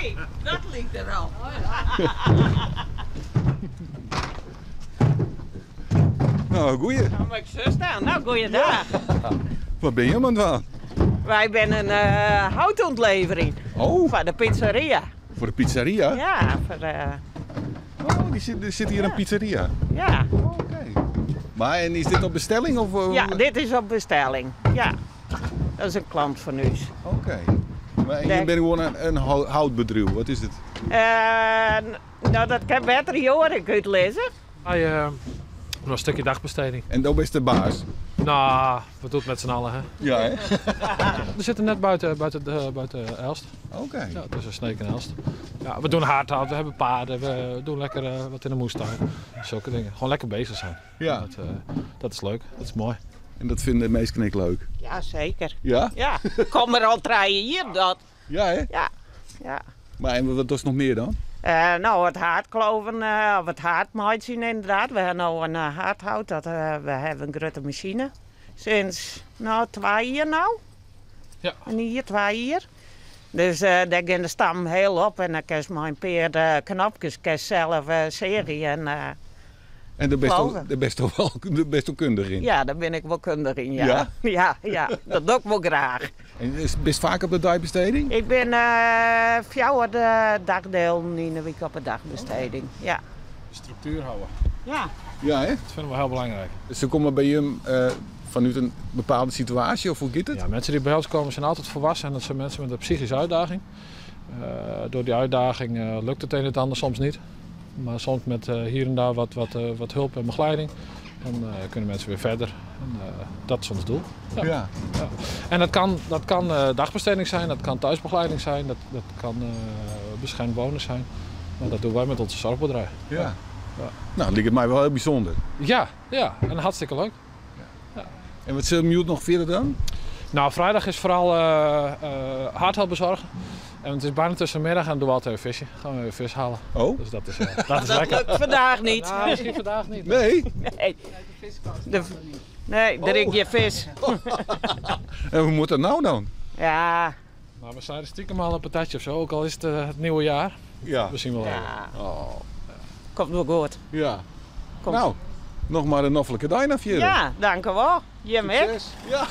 Nee, dat liket der al. Nou, goeie. Dan moat ik sa stean. Nou, goeiedag. Wat bin je oan it dwaan? Wy binne in hout oan it leverjen. Oh. Foar de pizzeria. Foar de pizzeria? Ja, foar. Oh, dy sit, der sit hjir in pizzeria? Ja. Oké. Mar en is dit op bestelling of? Ja, dit is op bestelling. Ja. Dat is in klant fan ús. Oké. Mar en jim binne gewoan in houtbedriuw, wat is it? No, dat kin better Jorik útlizze. Wy dogge in stikje dagbesteding. En do bist de baas? Nou, we doen het met z'n allen. Hè? Ja, hè? We zitten net buiten Elst. Oké. Ja, tussen Sneek en Elst. Ja, we doen hardhout, we hebben paarden, we doen lekker wat in de moestuin. Zulke dingen. Gewoon lekker bezig zijn. Ja. Dat is leuk, dat is mooi. En dat vinden de meesten ik leuk? Ja, zeker. Ja? Ja, kom er al 3 hier dat. Ja, hè? Ja, ja. Maar en wat is nog meer dan? Nou, het haardkloven of het haardmaaien inderdaad. We hebben nou een haardhout, dat we hebben een grote machine. Sinds, nou, 2 jaar nou. Ja. En hier 2 jaar. Dus daar gaat de stam heel op en dan kun je maar een paar knopjes kun je zelf serie en En daar best wel, kloven. daar best wel, daar best wel kundig in? Ja, daar ben ik wel kundig in, ja. Ja? Ja, ja, dat doe ik wel graag. En is het best vaak op de dagbesteding? Ik ben 4 de dagdeel in de week op de dagbesteding, ja. De structuur houden. Ja. Ja, hè? Dat vinden we heel belangrijk. Dus ze komen bij je vanuit een bepaalde situatie, of hoe gaat het? Ja, mensen die bij ons komen zijn altijd volwassen en dat zijn mensen met een psychische uitdaging. Door die uitdaging lukt het een en het ander soms niet. Maar soms met hier en daar wat hulp en begeleiding, dan kunnen mensen weer verder. En dat is ons doel. Ja. Ja. Ja. En dat kan dagbesteding zijn, dat kan thuisbegeleiding zijn, dat kan beschermd wonen zijn. Maar dat doen wij met onze zorgboerderij. Ja. Ja. Nou, dat lijkt mij wel heel bijzonder. Ja, ja, en hartstikke leuk. Ja. En wat zullen we nog verder dan? Nou, vrijdag is vooral hardhout bezorgen. En het is bijna tussenmiddag en dan doen we altijd een visje. Gaan we weer vis halen. Oh. Dus dat is Dat lekker. lukt vandaag niet. Nou, misschien vandaag niet. Nee? Nee. De nee, drink Oh. je vis. En hoe moet dat nou dan? Ja. Nou, we snijden stiekem al een patatje of zo, ook al is het het nieuwe jaar. Ja. We zien wel Ja. even. Oh. Komt wel goed. Ja. Komt. Nou, nog maar een noffelijke dag naar verder. Ja, dank u wel. Je Succes. mee. Ja.